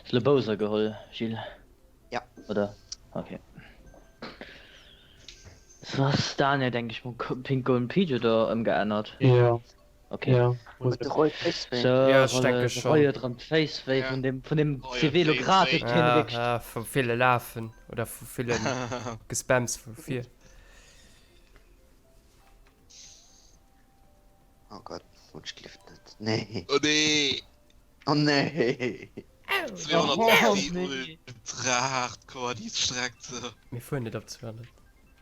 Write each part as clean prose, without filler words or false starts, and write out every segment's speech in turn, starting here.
Hues de Bowser geholl, Gilles? Ja. Oder? Okay. So ass Daniel, denk ech mol, Pink Golden Peach oder ëmgeännert? Ja. Okay. Ja. Huet de Roy d'Féiss wéi? So, Ja, ech denke Rolle, schon. Roy huet erëm d'Féiss wéi Ja. vun dem, vun dem Roy huet CW lo Féiss grad wéi. huet hien Ja, wierklech. ja, vu ville Lafen oder vu ville Gespams vu vir. Oh Gott, wunsch Glift net. Nee. Oh nee! Oh nee! 250 Oh, nee. ultra hardcore déi Streck ze. Mir fueren net op 200.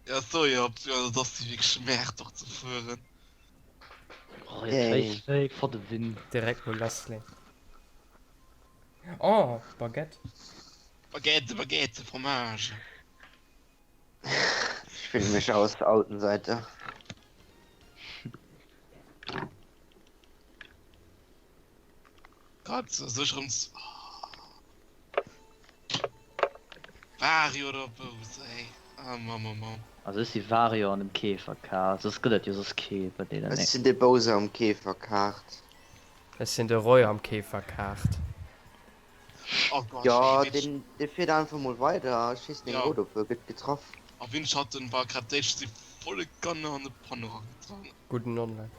Ja so jo op 200 ass déi wierklech Merd och ze fueren. Oh, jetzt Yay. face fake for the win. Direkt mol lassleen. Oh, Baguette. Baguette, Baguette, Fromage. Ich fühle mich aus der alten Seite. Gott, soll ech erëm z. Wario oder Bowser, ey. Ah, Mann, oh Mann. Also ech si Wario an dem Käferkart, soss gëtt et jo soss kee bei deenen, Ech nee. sinn de Bowser am Käferkart. Ech sinn de Roy am Käferkart. Oh Gott, Jo, ey, wéi deen, dee fiert einfach mol weider a schéisst eng Ja. Rot op, gëtt getraff. A Windschatten war grad d'éischt si volle Kanne an de Panneau eragetragen. Gudden Online.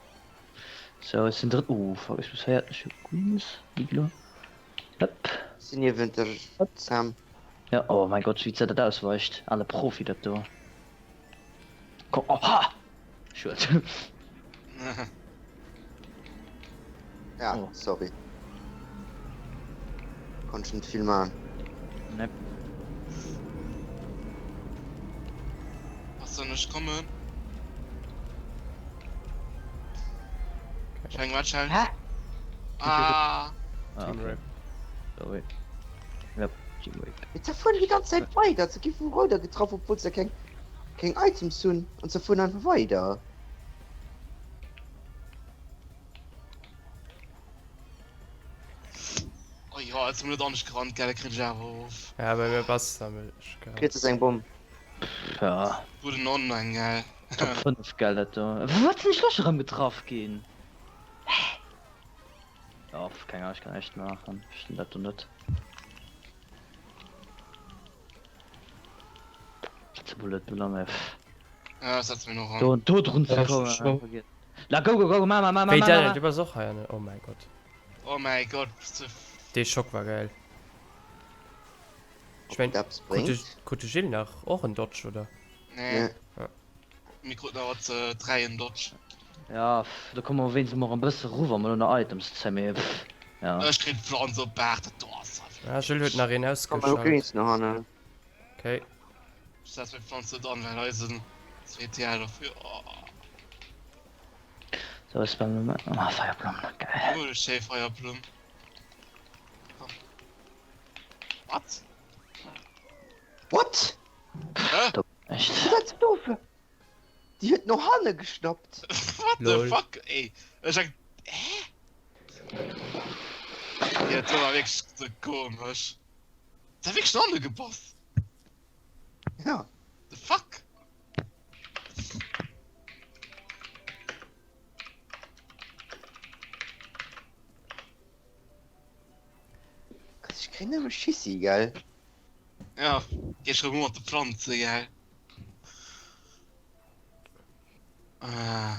Sou, ech sinn drëtt, oh fuck, ech muss véierten, ech hu Queens, Iglo, hëpp. Sinn niewent der Sam. Ja, oh mein Gott, wéi ze dat ausweicht, ale Profi dat do. Komm, oh, ha! Schued. Ja, Oh. sorry. Konnt ech net vill man. Ne. Was soll ech kommen? Scheng, wat scheng? Hä? Ah! Ah, Team okay. Rape. Sorry. Yep, Team Rape. Mee ze fueren déi ganz Zäit weider, ze gi vum Rouder getraff, obwuel se keng keng Items hunn an ze fueren einfach weider. Oh jo, jetzt hun net anescht gerannt, gell, da kritt ech awer of. Ja, bei mir bass nämlech gerannt. Kritt se eng Bomm. Ja. Gudden Online, gell. Top 5, gell, dat do. Wat sinn ech lo scho rëm getraff ginn? Hä? Ja, pff, keng Ahnung, ech kann näischt maachen. Verstinn dat do net. Ze Bullet Bill, pff. Ja, setz mir noch an. Do, do drun ze Ja, kommen, schon. vergiss. La go go go, ma ma ma ma Wéi ma Daniel, ma. du bass och hei an. Oh mäi Gott. Oh mäi Gott, bist du. Dee Schock war geil. Ech mein, Ob dat eppes krut de, bréngt? krut de Gilles nach och en Dodge, oder? Nee. Nee. Ja. Mir kruten awer ze 3 en Dodge. Ja, pff, do komme mer wéinstens mol e bësse ru wa mer lo nach Items zéien, mee pff, ja. Ech kritt d'Pflanz op Baart, dat do ass einfach. Ah, Gilles huet nach een Komm, elo ausgeschalt. Greens no hannen. Okay. Ech setz meng Pflanz net an, well eisen CTL dofir. Oh. So, ech spammen mal. Ah, Feierblumm, geil. Oh, schéi Feierblumm. Komm. What? What? Hä? Echt? Was hat dofir? Déi huet no hanne geschnappt. What the Lol. fuck, ey? Ech hab. Hä? Ja, dat war wierklech sou komesch. Dat hat wierklech no hanne gepasst. Ja. The fuck? Gott, ich krieg nëmme Schissi, gell? Ja, geh schon rum mat de Pflanze, gell? Ah.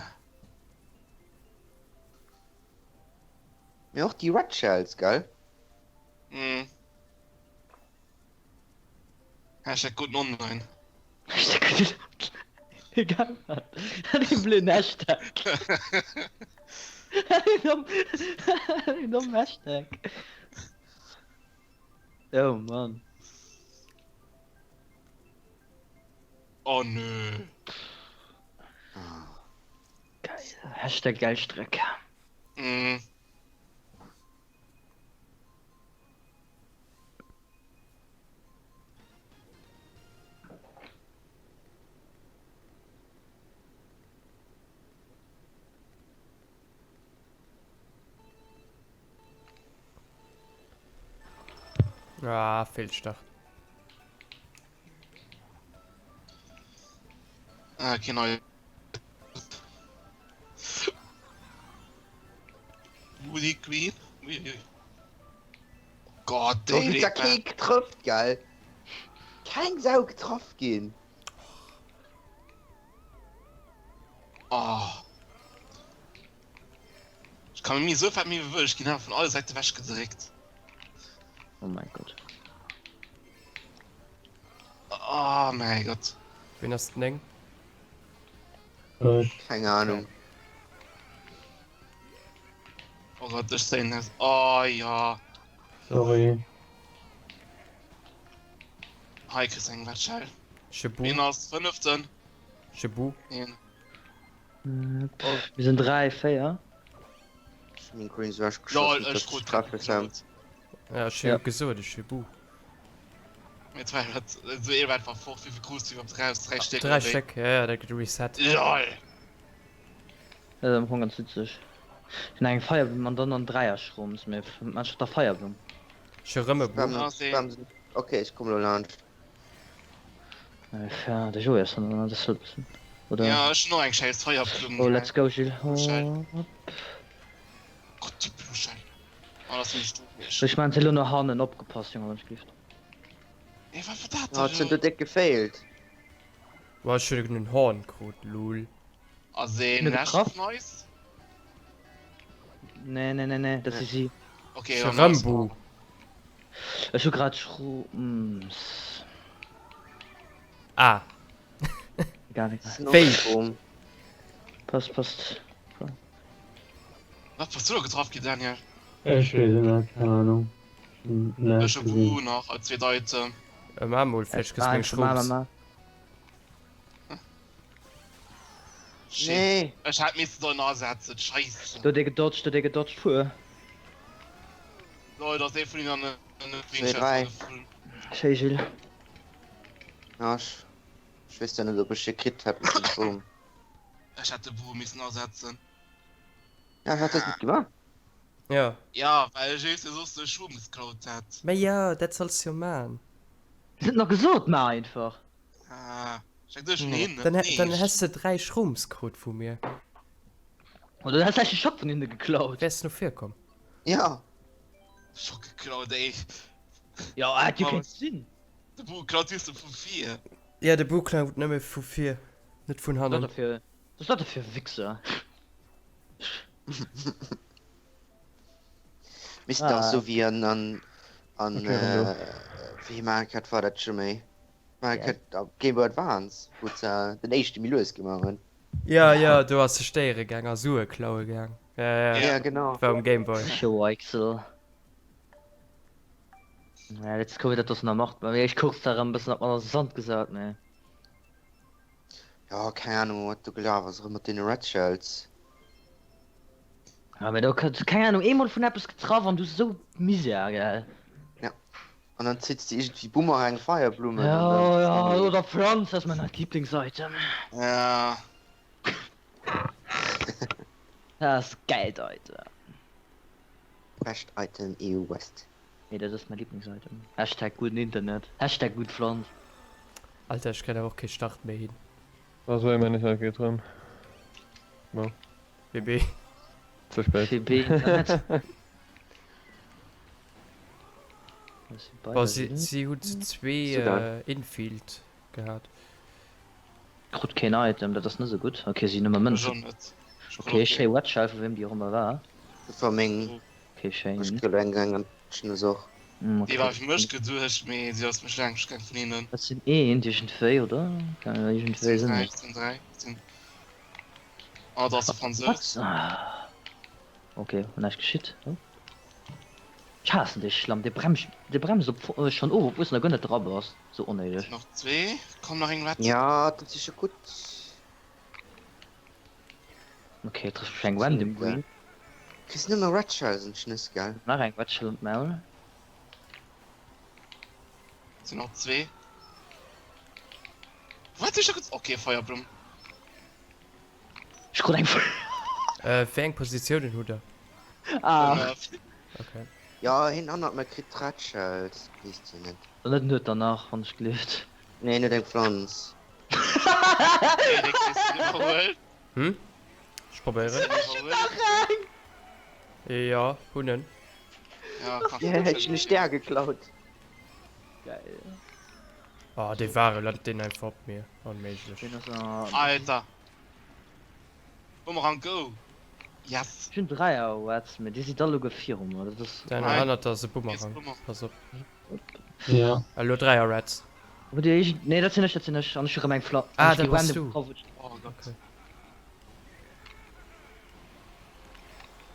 Mee och déi Red Shells, gell? Mhm. Hashtag guten Online. Hashtag guten Online. Egal wat. Dat een blöden Hashtag. Dat een domm, dat een domm Hashtag. Oh Mann. Oh nö. Geil. Hashtag geil Streck. Mhm. Ah, Fehlstart. Ah, okay, neu. Woody Queen. Ui, ui. Gott, Do huet der kee getrëfft, gell? Keng Sau getraff ginn. Oh. Ech kann mir sou fett méi wéi wëll, ech ginn awer vun alle Säite wech gedréckt. Oh mein Gott. Oh mäi Gott. Ween ass 9? Ech. Keng Ahnung. Oh Gott, ech sehen das. Oh ja. Sorry. Hei kriss eng Wettschell. Chebu. Wien ass fënneften? Chebu. Een. Mir sinn 3, 4. Ech hun meng Greens ewech Lol, geschoss, ech dass krut ech treffe Sam. Ja, ech hu Ja. gesot, ech Chebu. Mee zwei wat esou ee war einfach fort, wéivill krus du iwwerhaapt raus? 3 Stéck 3 oder wéi? Stéck, ja, ja, dat gëtt reset. LOL! Dat ass am Fong ganz witzeg. Ech hunn eng Feierblumm an dann an Dräierschrooms, mee maan ech der Feierblumm. Ech hu rëm e Bu. Spam, spam, ok, ech komm lo laanscht. Ja, de Joé ass dann an der Sëll bëssen, oder? Ja, ech hunn och eng schäiss Feierblumm. Oh, let's go Gilles. Blueschell. Hopp. Gott, déi Blueschell. Oh, dat ass nämlech do gewiescht. Ech maan se elo no hannen, opgepasst Jongen, wann ech gift. Ey, wat war dat Oh, da et huet elo? do déck gefailt. Boah, ech hunn en Horn krut, lul. Ass een Hun Nash getraff? vun eis? Nee, nee, nee, nee, dat si si. Okay, Ech ja, hu rëm nice. Bu. Ech hu grad Schrooms. Ah. Egal, egal. Wéi? Snow Passt, passt. Wat bass du do getraff ginn, Daniel? Ech weess et net, keng Ahnung. Ech hu Bu nach als zweet Item. Maa mol, vläicht kriss du meng Schrooms. Shit. Nee. Ech hätt missten sollen asetzen, scheisse. Do huet ee gedodged, do huet ee gedodged, fuer. Lol, da ass ee vun hinnen an den Zwee, dräi. Greenchest Schéi Gilles. Ja, ech, ech weess ja net, ob ech e kritt hätt mat dem Boom. Ech hätt de Boo missen asetzen. Ja, ech hat dat net gemaach. Ja. Ja, well ech just soss de Schum geklaut hätt. Mä jo, dat solls jo man. Hues net nach gesot, maach einfach. Ah, ech hat geduecht, nee, Dann, net dann echt. häss de 3 Schrooms krut vu mir. Oder du häss vläicht de Shop vun hinne geklaut. Wärs no vir komm. Ja. Schock geklaut, ey. Jo, hätt jo kéint sinn. De Boo klaut just vu vir. Ja, de Boo klaut nëmme vu vir, net vun hannen. Wat ass dat da fir e Wichser? Misst dach Ah. sou wéi an an an Okay, dann do. wéi Mario Kart war dat scho méi? Mario Kart op Game Boy Advance, wou se den éischte méi lues gemaach hunn. Ja, ja, do ass se stéiere gaang a Sue klaue gaang. Ja, ja, Ja, genau. war um Game Boy. Schweichsel. Ja, let's go, dat ass nach macht. Mee ech kucks da rem bëssen, ob man Sand gesat, mee. Ja, keng Ahnung, wat do gelaf ass, erëm mat deene Red Shells. Ja, mee do kënnt, keng Ahnung, eemol vun eppes getraff an du sou Misär, gell? Ja, an dann zitts de iergendwéi Bumerang Feierblummen Ja, an dann ja, oder Pflanz, dat ass mäin neit Lieblingsitem. Ja. Dat ass gäilt Item. Bescht Item EU West. Nee, dat ass mäi Lieblingsitem. Hashtag guten Internet. Hashtag gut Pflanz. Alter, ech kréien awer och kee Start méi hin. Ah sorry, mäin Internet geet rëm. Bon. BB. Ze spéit. BB Internet. Bon, si, si hunn zu zwee Super. Infield gehat. Krut keen Item, dat ass net esou gutt. Ok, si hunn nëmme Ech Mënzen. och net. Ech Ok, krut och schéi keen. Wedshell, vu wem déi och ëmmer war. Dat war meng. Ok, schéin. Ech kritt eng eng an d'Schnëss och. Mm, Déi ok. war fir mech geduecht, mee si ass mech laangscht gaang vun hinnen. Dat sinn eent iergendwéi, oder? Ja, iergendwéi Sinn sinn 3, et. sinn 3, sinn. Oh, dat ass de Fransous. Wat? Ah. Ok, huet näischt geschitt. Oh. Ech haassen dee Schlamm, dee bremst, dee bremst op schonn of, obwuel s de nach guer net dra bass. Sou onnéideg. Sinn nach zwee. Komm, nach eng Wett. Ja, dat si scho gutt. Ok, trëfft mech eng random green. Kriss nëmme Red Shells an d'Schnëss, gell? Nach eng Red Shell an d'Maul. Sinn nach zwee. Wat ech da Ok, Feierblumm. Ech krut eng Äh, wéi eng Positiounen hutt der? Ah. Okay. Ja, hien hannert mer kritt d'Red Shells, weess jo net. Net en huet der nach, wann ech gelift. Nee, hien huet eng Pflanz. Nee, dee kriss du iwwerhuel. Hm? Ech probéieren. Ech hunn nach eng! Jo, hunn en. Ja, kann Yeah, ech hunn e Stär geklaut. Geil. Oh, dee Ware lant deen einfach op mir. Onméiglech. Deen ass a. Alter. Bumerang go! Yes! Ech hunn 3 Aouats, mee déi si all alleguer viru mer. Dat ass. Dein hannert der ass e Bumerang. Pass op. Ja. Elo 3 Aouats. Hutt Dir iergend. Nee, dat sinn ech, dat sinn ech. An ech hu rëm eng Fla. Ah, dat bass du. Oh Gott.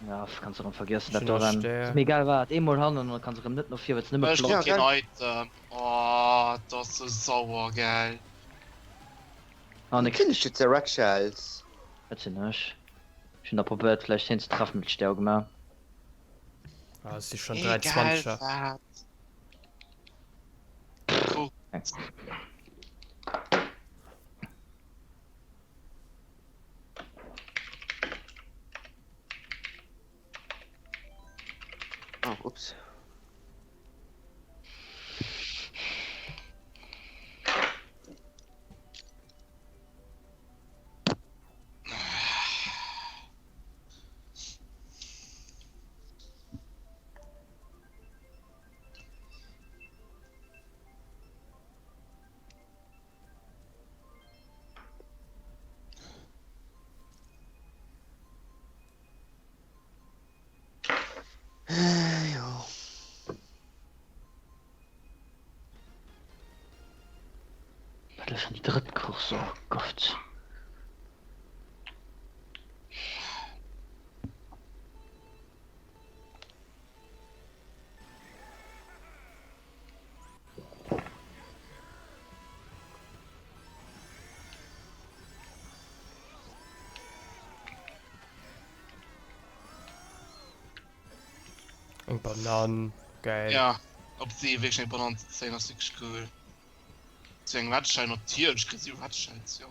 Ja, kanns de rëm vergiessen Ech dat hunn do nach rem. Stär. Ass mir egal wat. Eemol hannen an da kanns de rëm net no vir, well s de nëmme Ech Fla. krut keen Item. Oh, dat ass sou sauer, gell. Ah, nix. Sinn ech jetzt Red Shells? Dat sinn ech. Ech hunn da probéiert vläicht hien ze treffen, mee d'Stär gemaach. Ah, et si schonn Egal 3,20er. wat. Cool. Oh, ups. Jo. Dat ass schon déi drëtt Course, oh Gott. Eng Banann, geil. Ja, op si wierklech eng Banann ze zéien ass wierklech cool. Sou eng Red Shell natierlech kriss du Red Shells, jo.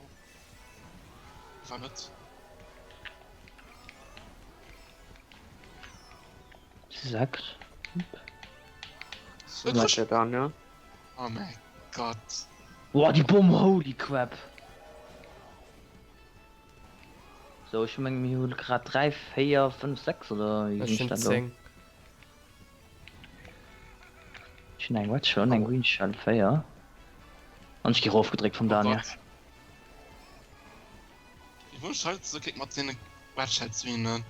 War net. 6. So dann, ja. Oh mäi Gott. Boah, déi Bomm, holy crap. So, ech mengen mir hu grad 3, 4, 5, 6 oder wéi Ech sinn hunn dat elo? 10. Ech hunn eng Red Shell an eng Green Shell, 4. An ech gi rofgedréckt vum Oh Daniel. Gott. Déi Wunsch halt so kéint mat deene Red Shells winnen.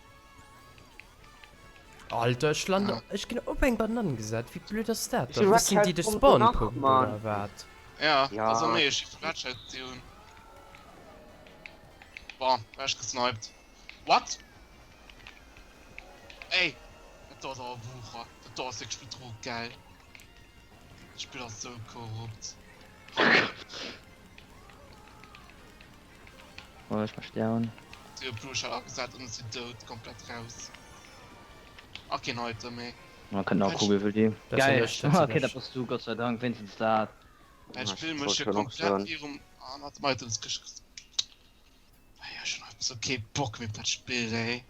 Alter, ech landen, ech ginn op eng Banann gesat, wéi blöd ass dat Wéi dann? vill Wëssen déi de Red Shells kommen nach, Spawnpunkt Mann? oder wat? Ja, Ja. also méi ech wéi vill Red Shells déi hunn. Boah, ech gesniped. What? Ey, dat do ass awer Wucher. Dat do ass wierklech Betrug, gell? Dat Spill ass sou korrupt. Oh, ech mech down. Si hu Blue Shell agesat an ech sinn dout, komplett raus. A keen Item méi. Man kënnt nach Kugel fir déi. Dat sinn Geil. ech, dat sinn Okay, dat ech. bass du, Gott sei Dank, wéinstens dat. Dat Ah, Spill ech mécht wollt jo schon och komplett soen. virum an hat Items gesch. Ey, ech hunn einfach sou kee Bock méi op dat Spill, ey.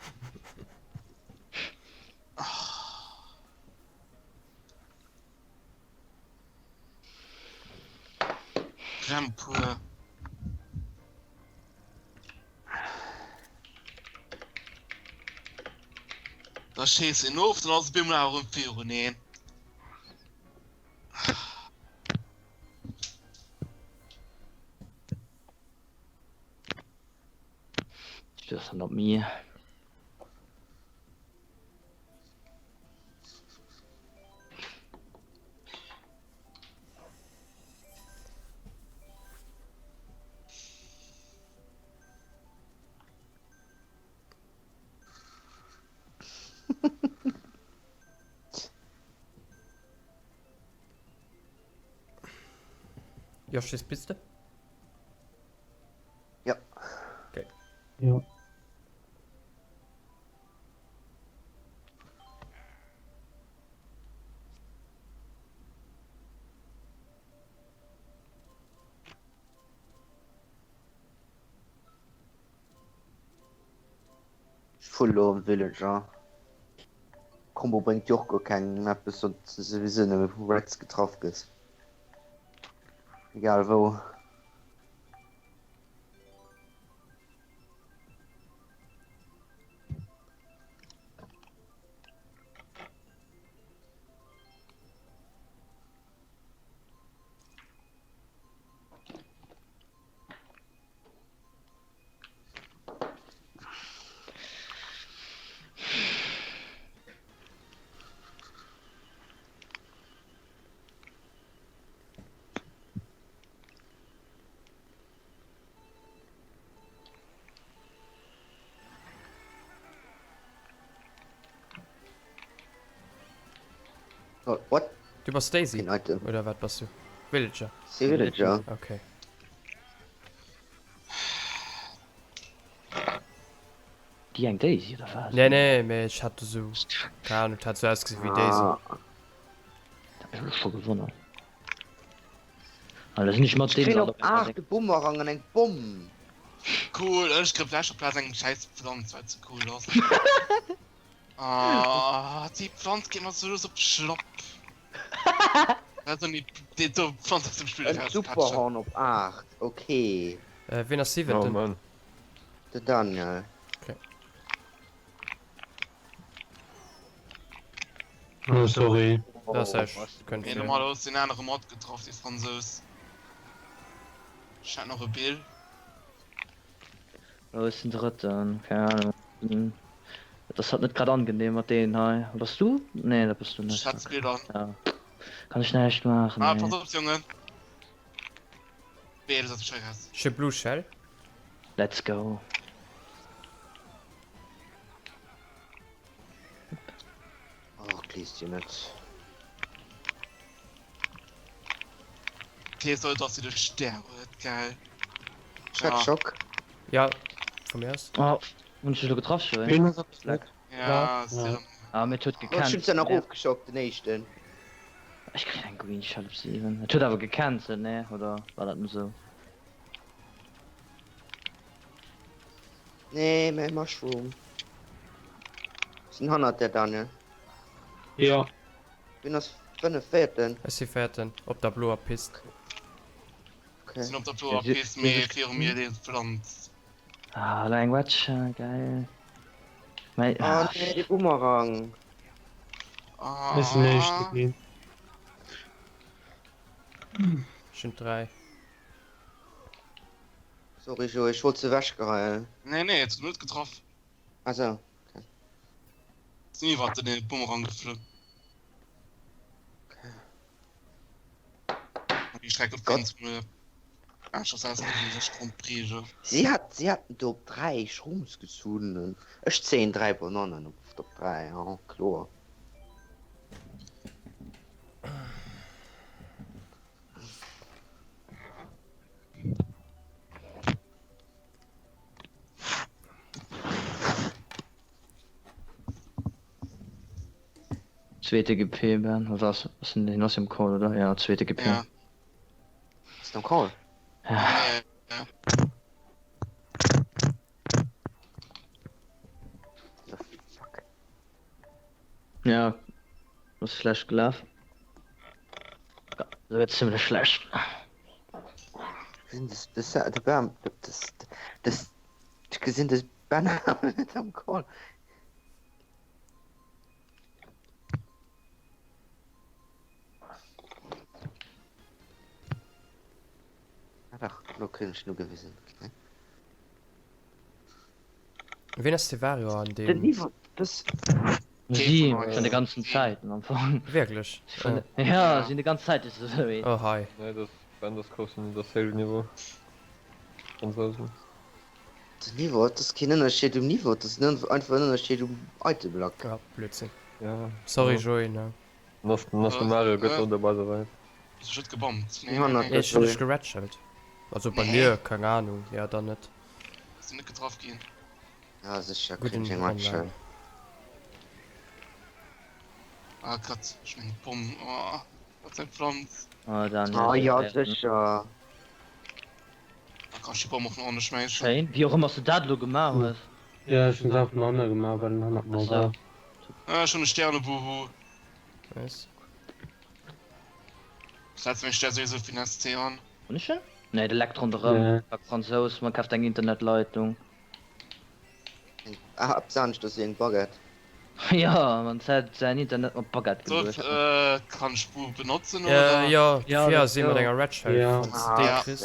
Rem pur. Da schéisst een of, dann ass et bemol awer erëm virun een. Just not me. Joschis, bist du? Ja. Okay. Ja. Full lo am Villager. Combo bréngt jo och guer kengem eppes, wann s de souwisou nëmme vu Reds getraff gëss. Egal wou. Oh, what? Du bass Daisy? Keen Item. Oder wat bass du? Villager. Si Villager. Okay. Déi eng Daisy oder wat? Nee, nee, mee ech hat esou, keine Ahnung, et hat esou ausgesinn wéi Daisy. Ah. Dat huet mech scho gewonnert. Alter, sinn ech mat Ech kréien deenen op 8 e Bumerang an eng Bomm. Cool, ech kréien op leschter Plaz eng schäiss Pflanz, well se cool ass. Ah, déi Pflanz geet mer sou lues op de Schlapp. Dat ass déi, déi do Pflanz aus dem Spill En Superhorn op 8, ok. Äh, wien ass Oh siwenten? Mann. De Daniel. Okay. Oh, sorry. Dat ass echt, kënnt Nee, vir. normal hues den anere Mod getraff, dee Fransous. Ech hat nach e Bill. Oh, ech sinn Drëtten, keng Ahnung. Dat ass halt net grad angenehm mat deenen hei. Bass du? Nee, dat bass du net. Ech hat Bill an. Ja. Kann ech näischt maachen, Ah, nee. pass op, Jongen. Wéi, du setz mech hei raus. Ech hu Blue Shell. Let's go. Oh, please, dir net. Tee soll dass de Stär huet, geil. Schreck, Schock. Ja, vu mir aus. Oh, hunn ech dech lo getraff, Joé? Ween ass op Slack? Ja, Ja. Ah, mee et huet Oh, ech hunn gecancelt. se nach ofgeschockt, den éischten. Ech kréien eng Green Shell op 7. Et huet awer gecancelt, nee? Oder war dat nur sou? Nee, mäi Mushroom. Sinn hannert der, Daniel. Jo. Wien ass 5, véierten? Ech si véierten op der bloer Pist. Okay. Sinn op der bloer Pist, mee viru mir leeft d'Pflanz. Ah, lo eng Wetsch, geil. Mei, Oh ah, nee, de Boomerang. Ech sinn éischte ginn. Ech hunn 3. Sorry Joe, ech wollt se ewechgeheien. Nee, nee, et huet net getraff. Ah sou, okay. Sinn iwwert den Bumerang geflunn. Déi Streck op Gott. ganz mir. Ah, scho selbst sech Grand Prix. Jo. Si hat, si haten do op 3 Shrooms gezunn. Ech zéien 3 Banannen op op 3, ja, kloer. Zweete GP, Ben. Oder ass, ass den, den ass im Call, oder? Ja, zweete GP. Ja. Ass den am Call? Ja. Ja. The fuck? Ja. Ass schlecht gelaf. Ja, souguer zimmlech schlecht. Gesinn des, des, de Bam, des, des, ech gesinn des Banner awer net am Call. Ah dach, lo kréien ech en ugewisen, okay. Wien ass de Vario an Den deem? Niveau, das. Si schon de ganzen Zäiten am Fong. Wierklech? Schon, ja, sinn de ganz Zäit is esou. Oh hei. Nee, das Ben das kosten das héije Niveau. Franzousen. Den Niveau, et ass keen Ënnerscheed um Niveau, et ass einfach en Ënnerscheed um Item-Luck. Ja, Blödsinn. Ja. Sorry Joé, ne? Dann ass de Mario gëtt och dobei soweit. Hues dech net gebammt? Nee, Nee, nee, nee. Ech hunn dech geredshelt. Also bei mir, keng Ahnung, ja dann net. Sinn net getraff ginn. Ja sécher, Gudden kritt eng Online. Matche. Ah Gott, ech meng Bomm. Oh, wat eng Pflanz. Oh, dann, Ah ja, sécher. Da kann ech déi Bomm och no hanne schmäissen. Schéin. Wéi och ëmmer s de dat elo gemaach hues. Ja, ech hunn se och no hanne gemaach, well en hannert mer war. Ah, ech hunn e Sternebuhu. Nice. Setz meng Stär souwisou fir den SC an. Hunn ech en? Nee, de leckt ronderëm. Nee. Pak Fransous, man kaaft eng Internetleitung. Ah, eppes anescht ass wéi eng Baguette. Jo, man zäit säin Internet mat Baguette Soll, geluecht. äh, kann ech Buch benotzen oder? Äh, jo, Ja, dofir let's si mat go. enger Red Shell, Ja. falls de déi Ja. kriss.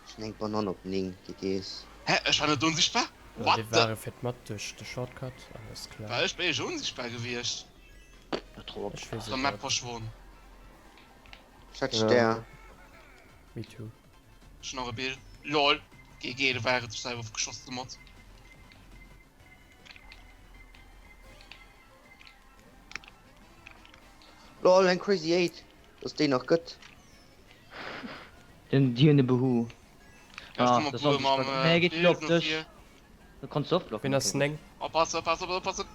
Ech hunn eng Banann op 9, GGs. Hä, ech war net onsichtbar? Déi What the? ware fir d'Mat duerch de Shortcut, alles War klar. ech bei iech onsichtbar gewiescht? Ech weess Op der et Map net. verschwonn. Ech hat Ja. Stär. Me too. Ech hun nach e Bild. Lol. GG, de war et sech selwer ofgeschoss de Mod. Lol, eng Crazy 8, dass déi nach gëtt. Den déi hunn e Behu. Ja, ech Ah, komm op das Bue ass mam Nee, geet Bild op no dech. vir. Du konns ofblocken. Wien ass 9? Oppassen, oppassen, oppassen!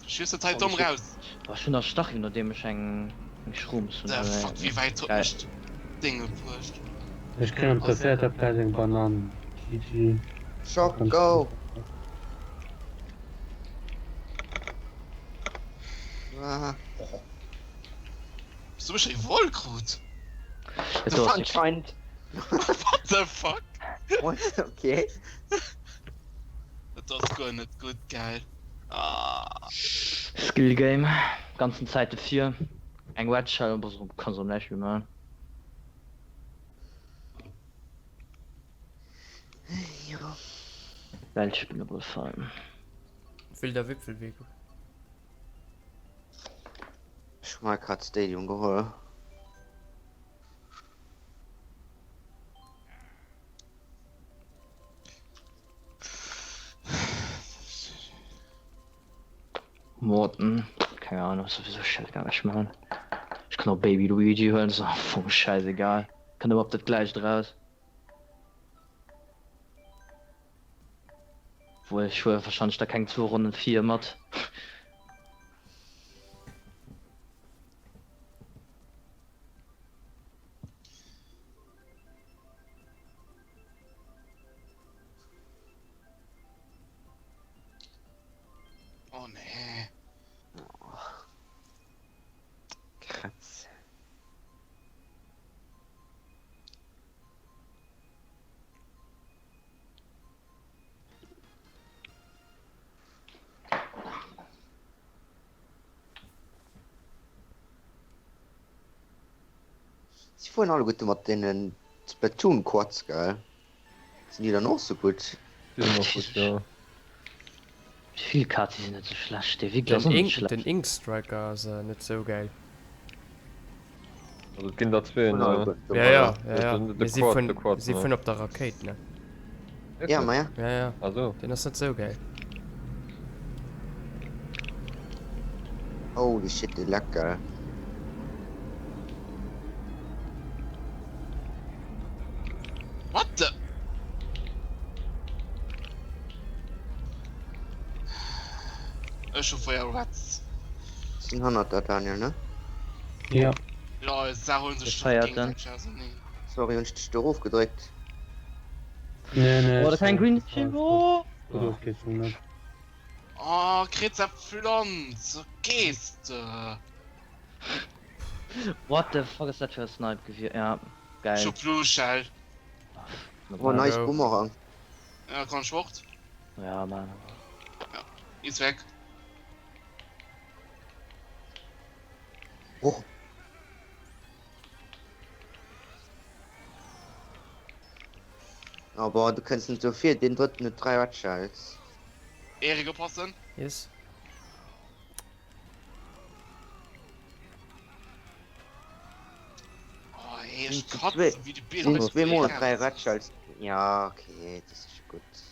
Schiess dat hei domm raus! Boah, ech hunn nach Stachel nodeem ech eng eng Shrooms hunn. The fuck, wéi wäit huet Geil. mech d'Déng gebruecht? Ech kréien op der véierter Plaz eng Banann. GG. Shock, go! Ah. Wéi ech eng Woll krut? Et ass Anscheinend. What the fuck? What? Okay. Dat ass guer net gutt, gell? Ah. Skill Game, ganzen Zäite vir, eng Red Shell, boah, so kanns och näischt méi man. Jo. Gäilt Spill op alle Fall. Wilder Wipfelweg. Ech hu mer grad Stadium geholl. Morton, keng Ahnung, ass sowieso scheißegal wat ech man. Ech kann och Baby Luigi huelen, ass am Fong scheißegal, kënnt ëmmer op dat gläicht eraus. Obwuel ech huele wahrscheinlech da keng zwou Ronnen vir mat. Oh nee. Kratz. Si fueren alleguerte mat deenen Splatoon Quads gell? Sinn déi dann och sou gutt? Déi sinn och gutt, jo. Vill Kaze sinn net sou schlecht, dee Wiggler ass Den och net Ink, schlecht. den Ink Striker ass net sou gäil. Also et ginn der zwee, Fueren ne? alleguerten Ja, ja, domadder. ja, ja. Den, de Mee si Quad, de vun, Quad, si ne? vun op der Rakéit, ne? Ja, Wierklech? ma ja. Ja, ja. Ah sou. Deen ass net sou gäil. Holy shit, dee leckt geil. What the? Ech hu 4 Rats. Sinn hannert der, Daniel, ne? Ja. Lol, se huelen De sech doch véierten. géigesäiteg auserneen. Sorry, hunn ech dech do erofgedréckt? Nee, nee, Oh, dat war eng sorry, Green das war Chip. alles gut. Oh! Gutt ofgezogen, ne? Oh, kritt se Pflanz, gees de? What the fuck ass dat fir e Snipe gewier? Ja, Ech hu geil. Blue Shell. Oh, nice Go. Bumerang. Ja, kann ech fort? Ja, man. Ja, is weg. Oh. Aber du kënns net dofir, deen drëtten huet 3 Red Shells. Erik oppassen. Yes. Oh, ey, ech Sind zu katzen zwee, wéi de Bill sinn hei zweemol raus. 3 Red Shells. Ja, okay, das ist gutt.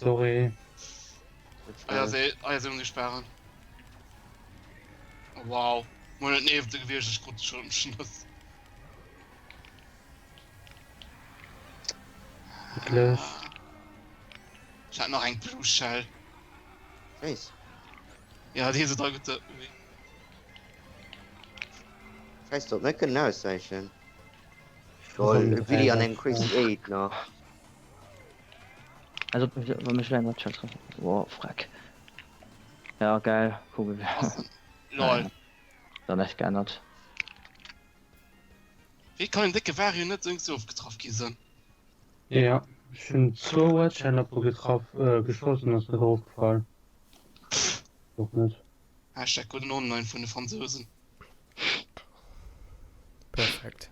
Sorry. Ah ja, se, ah ja, se hunn sech sparen. Oh, wow. Mol net nieft de gewiescht, ech krut schon Schnëss. Wierklech? Ech hat nach eng Blue Shell. Scheiss. Ja, déi se dra gutt. Scheiss drop, mir kënnen auswäichen. Ech Lol, hunn e Willy an eng Crazy 8 nach. Also wa mech elo eng Red Shell trëfft. Boah, freck. Ja, geil. Kugel. Lol. Dann echt geännert. Wéi kann en décke Vario net esou oft getraff gi sënn? Ja, ech hunn zwou Red-Shell-Appe getraff, geschoss an ass net erofgefall. Och net. Hashtag gudden Online vun de Fransousen. Perfekt.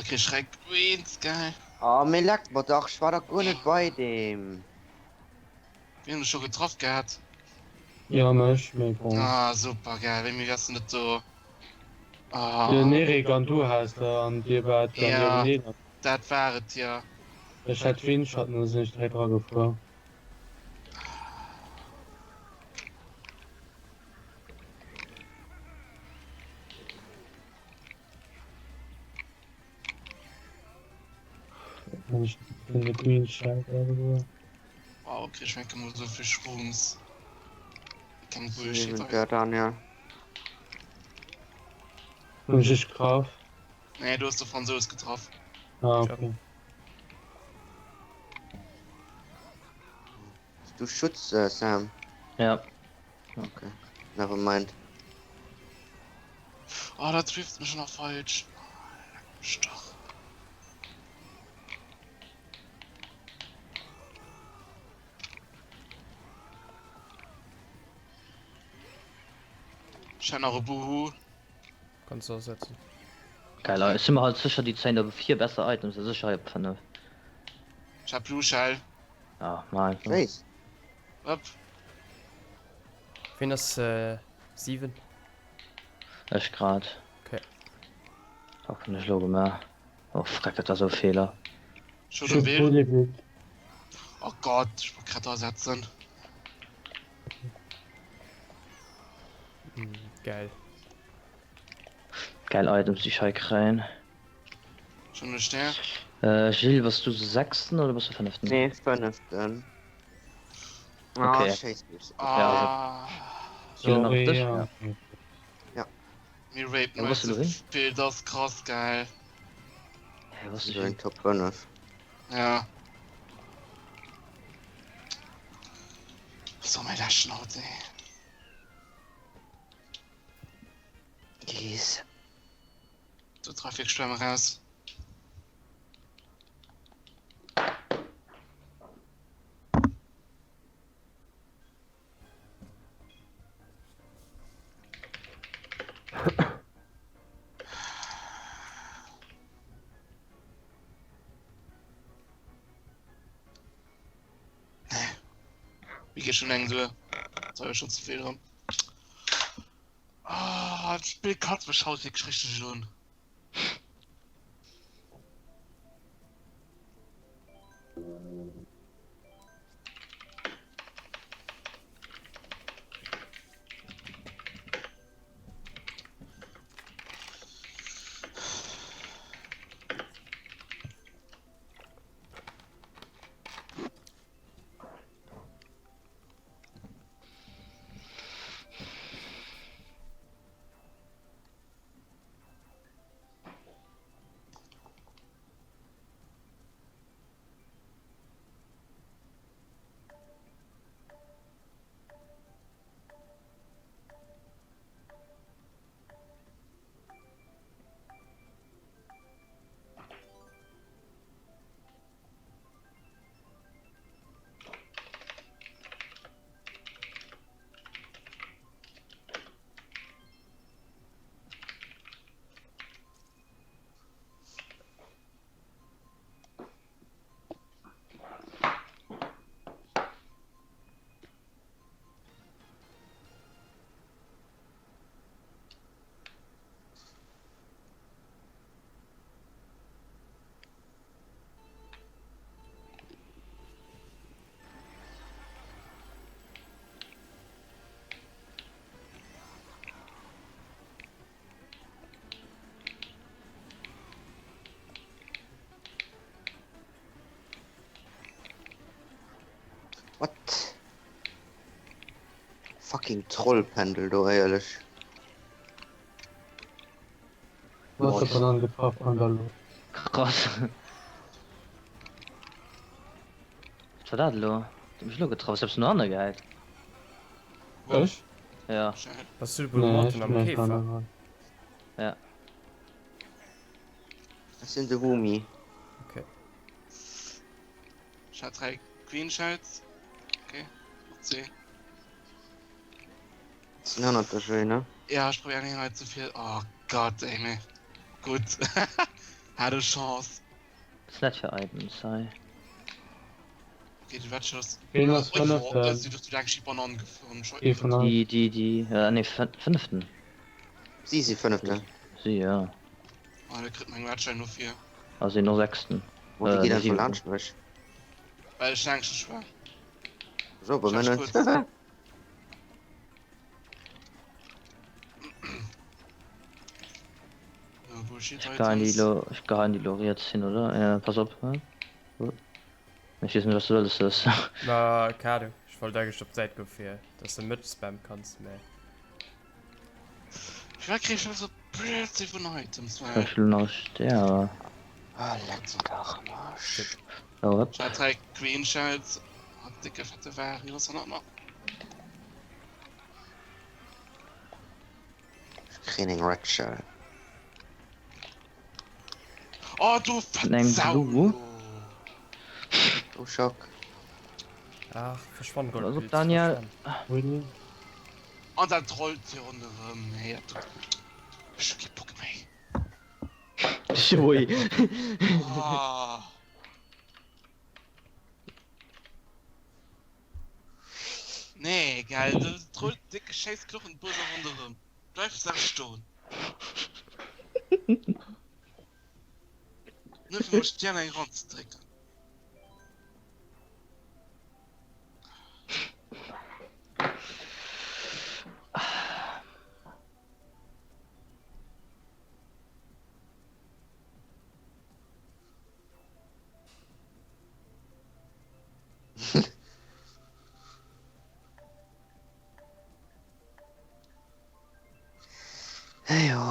da krieg ech 3 Greens, geil. Oh mee leck mer dach, ech war dach guer net bei deem. Wien hunn ech scho getraff gehat? Jo mech, mee bon. Ah super geil, wéi méi ass denn dat do? Ah. Den Eric an du has der an dir waart dann Ja, nieweneen. dat war et jo. Ech hat Windschatten, da sinn ech direkt eragefuer. Den Green Shell irgendwo. Wow, krieg ich mir immer so viel Shrooms. Kein Bullshit. Niewent der Daniel. Hun ech dech getraff? Nee, du hast de Franzos getraff. Ah, okay. Du Schutz, äh, Sam? Ja. Okay. Never mind. Oh, da trifft mich noch falsch. Stoch. Ich habe noch e Buhu. Kannst du ersetzen. Geil, ech si mer halt sécher déi 10 op 4 besser Items, da sécher hei op 5. Ich hab Blue Shell. Ah, ma einfach. Nice. Upp. Wien ass 7? Ech grad. Okay. Fuck, hunn ech elo gemaach? Oh freck, dat war sou e Feeler. Schon e Bild. Oh Gott, ich wollt grad ersetzen. Mm, geil. Geil Items, déi ech hei kréien. Schon e Stär. Äh, Gilles, bass du sechsten oder bass du fënneften? Nee, fënneften. Ah, Okay. schéiss mich. Ah. Gilles, nach Sorry, dech? ja. Ja. Mir rapen Ja, wo bist heute du hin? viel, das ist krass geil. Hä, wo bist du So in hin? Top 5. Ja. So, mein der Schnauze, ey. Jeez. So, Trafikschwärme raus. Mir geht schon eng duer. Da hab ich schon ze vill dran. Ah, das Spiel kotzt mich haut wirklich richtig un. What? Fucking Trollpendel do, éierlech. Du hast der Banane getraff an der Luft. Krass. Wat war dat elo? Huet mech elo getraff. Ech habs no hanne gehäit. Ech? Ja. Bass du de Nee, Martin ech am bin net Käfer? hanne. Ja. Ech sinn de Wumi. Okay. Ich hab 3 Green Shells. Okay. Noch 10. Sinn hannert der Jane, ne? Ja, ich probiere nicht halt zu viel. Oh Gott, ey, nee. Gut. Hat e Chance. Ass net fir Items hei. Okay, de Wetschers. Ween ass fënneften? Si duerch déi Dreckschip Banann gefuer. Ee vun eis. Déi, déi, déi, äh, nee, fënneften. Si si fënneften. Si, ja. Ah, da kritt meng Wetschein no vir. A sinn och sechsten. Wo, wéi Äh, geet einfach siwenten. laanscht mech? Well ech laangscheg war. So, bei mir net. Ech geheien déi lo, ech geheien déi lo riets hin, oder? Ja, pass op. Ech weess net, wat s du wëlles hues. Ma keng Ahnung, ech wollt eigentlech op d'Säit goen fir dass de mech spammen kanns, mä. Firwat kréich ech esou Blödsinn vun Items, well. Ech elo nach e Stär. Ah, leck dach am Arsch. Oh, hop. Ech hat 3 Queen Shells, an dicke fette Vari, was war dat nach? Ech kréien eng Red Shell. Oh du fett Eng Sau! Blue. Oh, Schock. Ach, verschwann Pass op, Goldpilz, Daniel. verschwann. Really? An dat rollt hier ronderëm, nee, dat tut. Ech hu kee Bock méi. Ui. Ah. Nee, gell, du trollt dicke scheiß Knochenböser ronderëm. Bleif sach stoen. Nur fir mol Stern eng ranzedrécken. Heyo.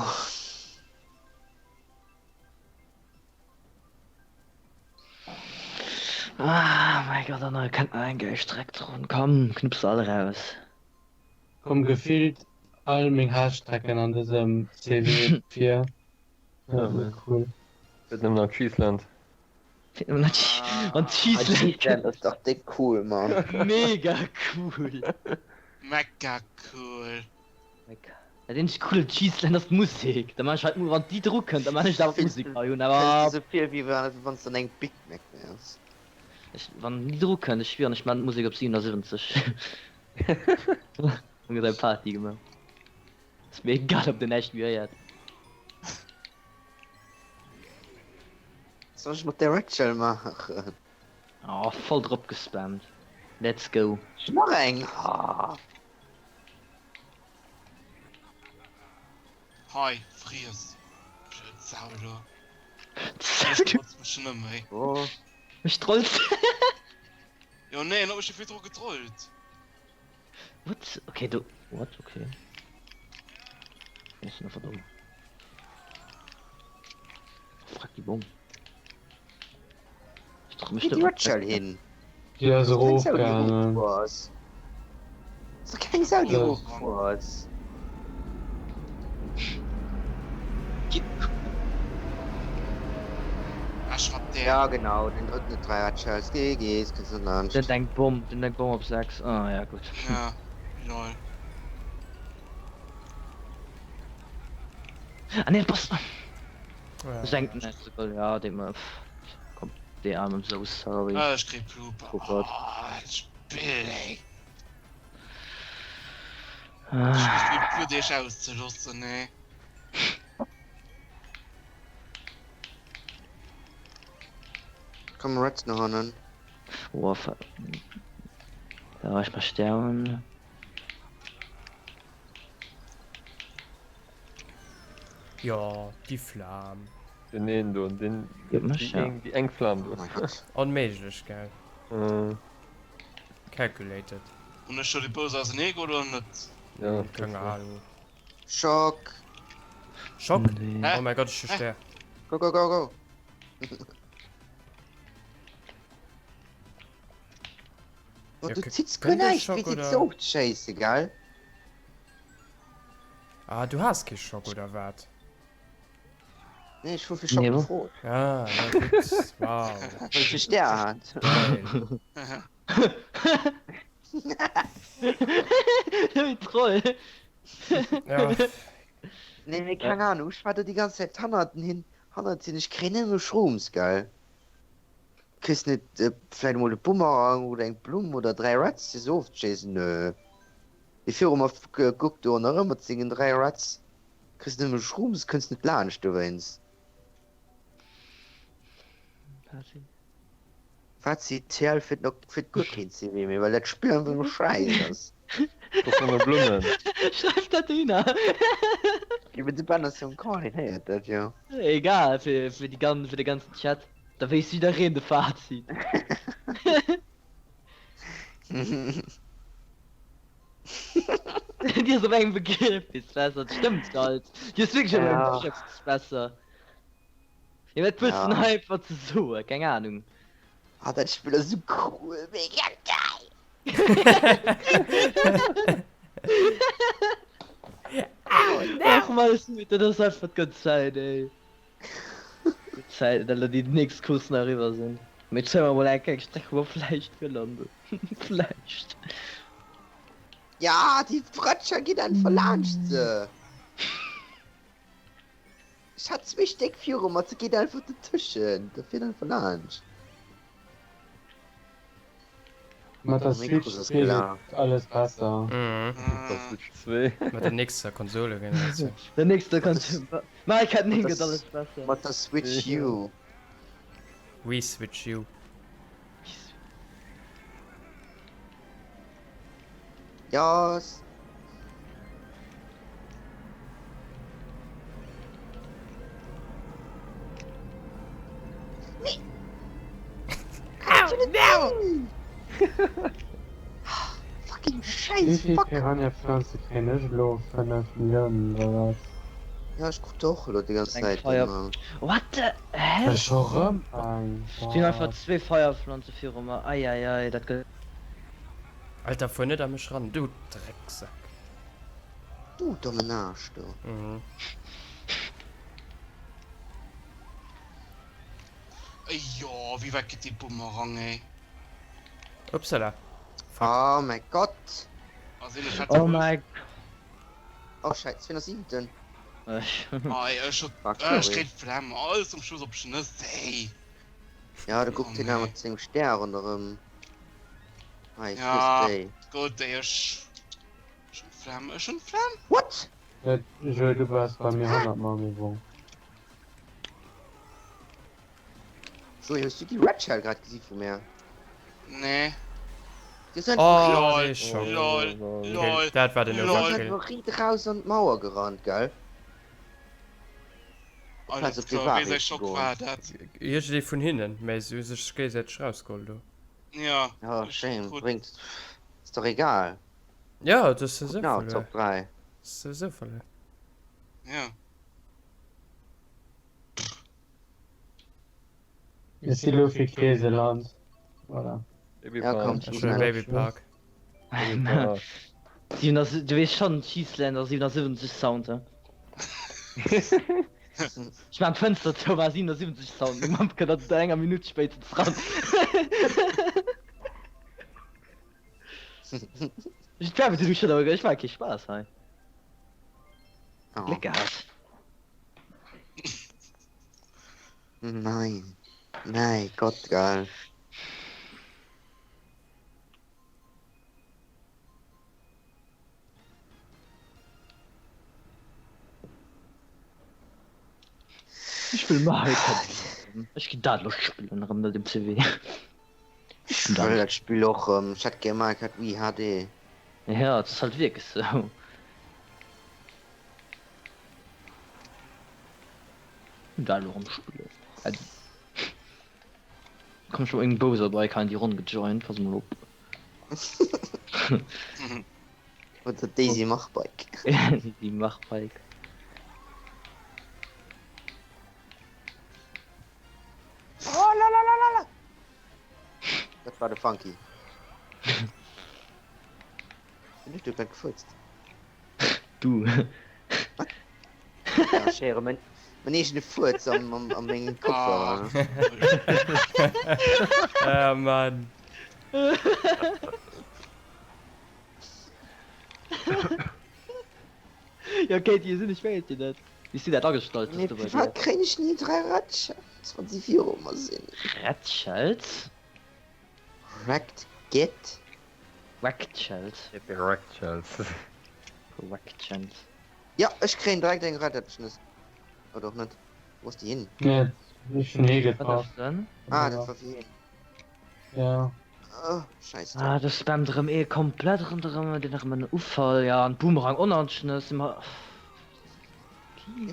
Ah, mein Gott, an da kennt man eng geil Streck dran. Komm, knupps alle raus. Komm gefillt all meng Haasstrecken an dësem CW vir. Ja, man. Cool. Fehlt nëmmen nach Cheeseland. Fehlt nëmmen nach An Cheeseland. Cheeseland ass dach déck cool, Mann. Mega cool. Mega cool. Dat eenzegt cool un Cheeseland ass d'Musek. Da man ech halt, wann déi dru kënnt, da man ech awer d'Musek hei un. Awer. Kënns dir sou vir wéi wann s de an engem Big Mac wäers. Ech, wann déi dru kënnt, ech schwieren ech man d'Musek op 77. Dann gëtt eng Party gemaach. Ass mir egal ob den näischt méi héiert. Wat soll ech mat der Red Shell maachen? Oh, voll drop gespammt. Let's go. Nach eng! Ah. Hei, friess. Blöd Sau do. Ech trolls mech schon ëm, ey. Oh. Mech trolls. Jo, nee, en huet mech jo virdru getrollt. What? Okay, du. What? Okay. Ech sinn einfach domm. Fuck, déi Bomm. Ech trau mech Wou geet net déi mat Red Shell hin? Déi ass Ass keng Sau déi erofgaangen. erofgefuer ass. Ass doch keng Sau déi Ja. erofgefuer ass. Ech mat där. Ja genau, den drëtten huet 3 Red Shells. GG's, kënns net Den laanscht. eng Bomm, den eng Bomm op 6. Ah ja, gutt. Ja, lol. Ah nee, pass. Ja. Senkt net souguer, ja, dee mer. Komm, dee I'm so sorry. Ah, ech kréi Ploop. Oh Gott. Oh, dat Spill, ey. Ah. Ech bin blöd, iech auszeloossen, ey. Komm Reds no hannen. Oh, fuck. Da war ich mal sterben. Jo, déi Flam. Den een do, den, Gëtt mech, déi ja. eng, déi eng Flam do. Oh mein Gott. Onméiglech, gell? Äh. Calculated. Hunn ech do déi Bous ausenee geholl oder net? Ja, Keng Ahnung. Schock! Schock? Nee. Hä? Oh mein Gott, ech hu Stär. Go, go, go, go! Oh, Ja, du kö- zitts guer könnt ihr näischt, Schock wéi déi oder? ze ofzeschéisse, gell? Ah, du has kee Schock oder wat? Nee, ech hu fir Schock Nee, wo? gefrot. Ah, ja gutt. Wow. Well ech e Stär hat. Geil. Wéi Troll. Ja. Nee, mee keng Ahnung, ech war do déi ganz Zäit hannert den hin. Hannert sinn, ech kréien nëmme Shrooms, gell? Kriss net vläit emol e Bumerang oder eng Blumm oder 3 Rats fir se ofzeschéissen? Nö. Dee viru mer guckt do ronderëm mat sengen 3 Rats. Kriss nëmme Shrooms, kënns net laanscht dowéinst. Fazit, TL fiert no fiert guer keen CW méi, well dat Spill einfach nur Schäiss ass. Kriss nëmme Blummen. Schreif dat dohinner. Jo, mee de Ben ass jo am Call, hien héiert dat jo. Egal, fir fir déi gan fir de ganzen Chat. Da weess jiddereen de Fazit. Dir ass op engem Begriefnis besser, dat stëmmt halt. Dir ass wierklech op engem Ja. Begriefnis besser. Jo wat wëlls Ja. den hei einfach ze soen? Keng Ahnung. Ah, dat Spill ass sou cool, mega geil! Ach Mann, ech sinn, dat ass einfach d'gutt Zäit ey. Gutt Zäit, dat elo déi nächst Coursen eriwwer sinn. Mee zéie mer mol eng kleng Streck wou mer vläicht gelande. Vläicht. Ja, déi Frëtscher ginn einfach laanscht se. Ech hat zwee Stéck viru mer, se geet einfach dertëschent, da fiert einfach laanscht. Mat der Meng Switch Cross ass 2 gelaf. gëtt alles besser. Mhm. Mat der Switch 2. Mat der nächster Konsolegeneratioun. Der nächster Konsole. Mario Kart 9 gëtt alles besser. Mat der Switch U. Wii Switch U. Yes. Nee. No. Fucking Wéi Scheiß, vill fuck. Piranha-Pflanze kréien ech elo? 5 Milliounen oder wat? Ja, ech krut och elo déi ganz Eng Zäit Feier. ëmmer. What the hell? Ech scho rëm eng. Stinn einfach zwee Feierpflanze viru mer. Eieiei, dat gëtt. Alter fuer net a mech ran du Drecksack. Du dommen Aarsch du. Mhm. Jo, wéi wäit geet dee Bumerang ey? Upsala. Fuck. Oh mäi Gott. Ass een e fette Oh Bus? mäi. Oh Schäiss, 207. Ei, ech hu, Fuck, ech sorry. kréien d'Flemm, alles zum Schluss op Schnëss ey. Ja, da Oh guckt hien awer nee. mat sengem Stär ronderëm. Hei, Ja, friss déi. gutt ey, ech, ech hunn d'Flemm, ech hunn d'Flemm. What? Dat, Joé, du bass bei mir hannert mer, mee bon. Joé, hues du déi Red Shell grad gesi vu mär? Nee. Déi ass einfach Oh, Lol, dee Schock. lol, Okay, lol, dat war den lol. Déi ass Overkill. einfach riit raus an d'Mauer gerannt, gell? Alles Plaz op dee klar, wéi säi Wahrheet Schock goen. war dat? Iergendee vun hinnen, mä se hu sech géigesäiteg rausgeholl do. Ja, Ja, ech shame, krut. bréngt, ass dach egal. Ja, dat ass Guck souwisou nach, verluer. Top 3. Ass souwisou verluer. Ja. Ech si lo fir Käseland. Voilà. Baby Ja, komm, Park. Ech wëll Cheeseland. Baby Park. Baby Park. Du weess schonn, Cheeseland ass 77 Sound, he? Ech maan d'Fënster zou, war 77 Sound, meng Mamm kënnt an enger Minutt spéitstens ran. Ech Gravity, du schon, awer ech war kee Spaass hei. Oh. Gléck gehat. Nein. Mäi Gott, geil. Ech wëll Mario Kart spillen. Ech ginn dat elo spillen erëm no dem CW. Ech wëll dat Spill och erëm. Ech hätt gär Mario Kart Wii HD. Ja, et ass halt wierklech sou. Dat elo erëm spillen. Komm ech hu eng Bowser Bike hei an déi Ronn gejoint, pass mol op. Oder Daisy Machbike. Daisy Machbike. Oh lalalala! Dat war de Funky. Wien huet do grad gefurzt? Du. Wat? Ja, ech héiere mäin, mäin eegene Fuerz am, am, a mengem Kopfhörer. Ah Mann. Jo, Katie, sinn ech wéilt dir net. Wéi s du dat agestallt hues Mee do bei dir. firwat kréien ech ni 3 Red Shells wann si viru mer sinn? Red Shells? Wrecked Git? Wrecked Shells. Wrecked Shells. Wrecked Shells. Jo, ech kréien direkt eng Red Epsnuss. Oder och net. Wou ass déi hin? Nee, ech hunn ee Wat getraff. ass denn? Ah, dat war fir hien. Ja. Oh, scheiße. Ah, do spammt erëm ee komplett ronderëm, deen erëm en Ufall, ja, an Boomerang onanschnëss. Ma.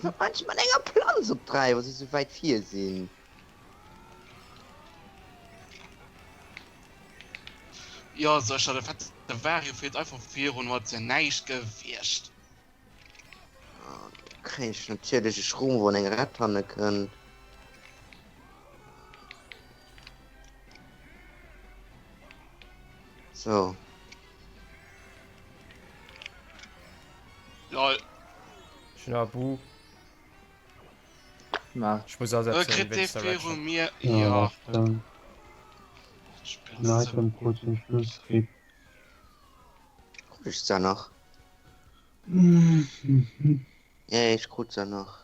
Wat meinst du mat enger Planz op 3, wa si sou wäit vir sinn? Jo, sou ech hat e fette Vario fiert einfach virun, huet ja näischt gewiescht. Ah, do kréien ech natierlech e Schroom, wou an eng Rett hanne kënnt. So. Lol. Ech hunn awer Bu. Ma. Ech muss Äh, asetzen kritt dee wéinst der viru Red mir? Ja, Jo. dat stëmmt. Spill Den ass sou. Item krut zum Schluss RIP. Krut ech se nach? Ja, ech krut se nach.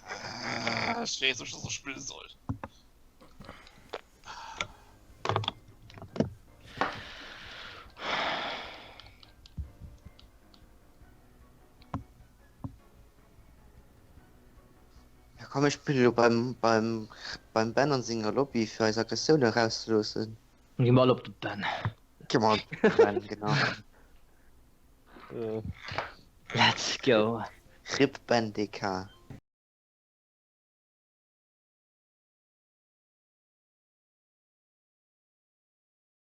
Ah, ech weess net, was ech spille soll. Ja komm, ech spille lo beim, beim, beim Ben an senger Lobby fir eis Aggressioun erauszeloossen. Gi mer all op de Ben. Gi mer op de Ben, genau. Let's go. Rip Ben DK.